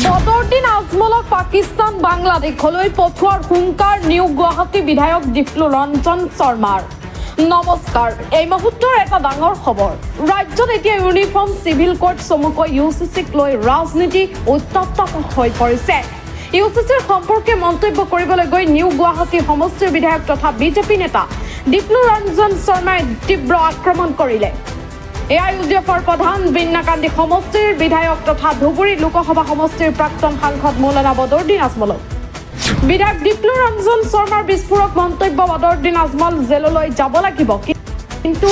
বদৰুদ্দিন আজমলক পাকিস্তান, বাংলাদেশলৈ পঠোৱাৰ হুংকাৰ নিউ গুৱাহাটী বিধায়ক দীপ্লু ৰঞ্জন শৰ্মাৰ। নমস্কাৰ, এই মুহূৰ্তৰ এটা ডাঙৰ খবৰ। ৰাজ্যত এতিয়া ইউনিফৰ্ম চিভিল কোড চমুকৈ ইউচিচিক লৈ ৰাজনীতি উত্তপ্ত হৈ পৰিছে। ইউচিচিৰ সম্পৰ্কে মন্তব্য কৰিবলৈ গৈ নিউ গুৱাহাটী সমষ্টিৰ বিধায়ক তথা বিজেপি নেতা দীপ্লু ৰঞ্জন শৰ্মাই তীব্ৰ আক্ৰমণ কৰিলে এআইইউডিএফৰ প্ৰধান বিন্নাকান্দি সমষ্টিৰ বিধায়ক তথা ধুবুৰী লোকসভা সমষ্টিৰ প্ৰাক্তন সাংসদ মৌলানা বদৰুদ্দিন আজমলক। বিধায়ক দীপ্লু ৰঞ্জন শৰ্মাৰ বিস্ফোৰক মন্তব্য, বদৰুদ্দিন আজমল জেললৈ যাব লাগিব। কিন্তু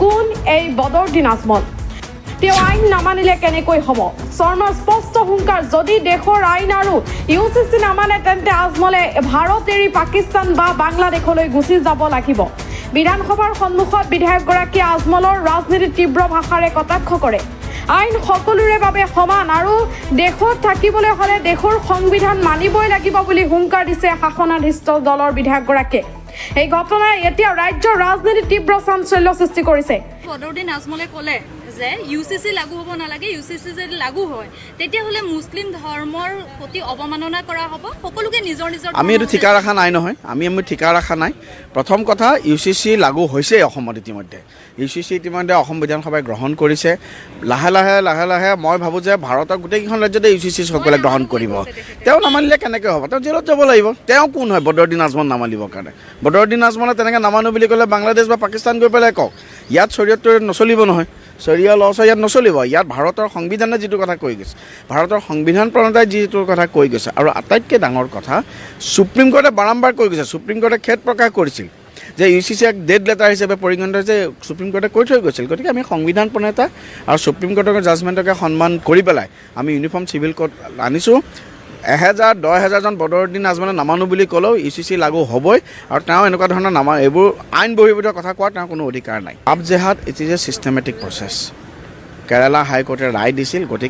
কোন এই বদৰুদ্দিন আজমল? তেওঁ আইন নামানিলে কেনেকৈ হ'ব? শৰ্মাৰ স্পষ্ট হুংকাৰ, যদি দেশৰ আইন আৰু ইউচিচি নামানে, তেন্তে আজমলে ভাৰত এৰি পাকিস্তান বা বাংলাদেশলৈ গুচি যাব লাগিব। বিধানসভাৰ সন্মুখত বিধায়কগৰাকীয়ে আজমলৰ ৰাজনীতিত তীব্ৰ ভাষাৰে কটাক্ষ কৰে। আইন সকলোৰে বাবে সমান আৰু দেশত থাকিবলৈ হ'লে দেশৰ সংবিধান মানিবই লাগিব বুলি হুংকাৰ দিছে শাসনাধিষ্ঠ দলৰ বিধায়কগৰাকীয়ে। এই ঘটনাই এতিয়া ৰাজ্যৰ ৰাজনীতিত তীব্ৰ চাঞ্চল্য সৃষ্টি কৰিছে। বদৰুদ্দিন আজমলে ক'লে যে ইউচিচি লাগু হ'ব নালাগে, ইউচিচি যদি লাগু হয়, তেতিয়াহ'লে মুছলিম ধৰ্মৰ প্ৰতি অৱমাননা কৰা হ'ব, সকলোকে নিজৰ নিজৰ আমি এইটো ঠিকা ৰখা নাই নহয়। আমি আমি ঠিকা ৰখা নাই। প্ৰথম কথা, ইউচিচি লাগু হৈছে অসমত ইতিমধ্যে। ইউচিচি ইতিমধ্যে অসম বিধানসভাই গ্ৰহণ কৰিছে। লাহে লাহে লাহে লাহে মই ভাবোঁ যে ভাৰতৰ গোটেইকেইখন ৰাজ্যতে ইউচিচি সকলোৱে গ্ৰহণ কৰিব। তেওঁ নামানিলে কেনেকৈ হ'ব? তেওঁ জেলত যাব লাগিব। তেওঁ কোন হয় বদৰুদ্দিন আজমল নামানিবৰ কাৰণে? বদৰুদ্দিন আজমলে তেনেকৈ নামানো বুলি ক'লে বাংলাদেশ বা পাকিস্তান গৈ পেলাই কওক। ইয়াত চৰিয়তটো নচলিব নহয়। চৰিয়া ল ইয়াত নচলিব। ইয়াত ভাৰতৰ সংবিধানে যিটো কথা কৈ গৈছে, ভাৰতৰ সংবিধান প্ৰণেতাই যিটো কথা কৈ গৈছে আৰু আটাইতকৈ ডাঙৰ কথা, সুপ্ৰিম কোৰ্টে বাৰম্বাৰ কৈ গৈছে। সুপ্ৰিম কোৰ্টে খেদ প্ৰকাশ কৰিছিল যে ইউচিচি এক ডেড লেটাৰ হিচাপে পৰিগণিত হৈছে, সুপ্ৰিম কোৰ্টে কৈ থৈ গৈছিল। গতিকে আমি সংবিধান প্ৰণেতা আৰু সুপ্ৰিম কোৰ্টৰ জাজমেণ্টকে সন্মান কৰি পেলাই আমি ইউনিফৰ্ম চিভিল কোড আনিছোঁ। 1000, 10,000জন বদৰুদ্দিন আজমলে নামানো বুলি ক'লেও ইউচিচি লাগু হ'বই। আৰু তেওঁ এনেকুৱা ধৰণৰ নামা এইবোৰ আইন বহিৰ্ভূত কথা কোৱাৰ তেওঁৰ কোনো অধিকাৰ নাই। Love jihad, it is a systematic process. Kerala হাইকোৰ্টে ৰায় দিছিল, গতিকে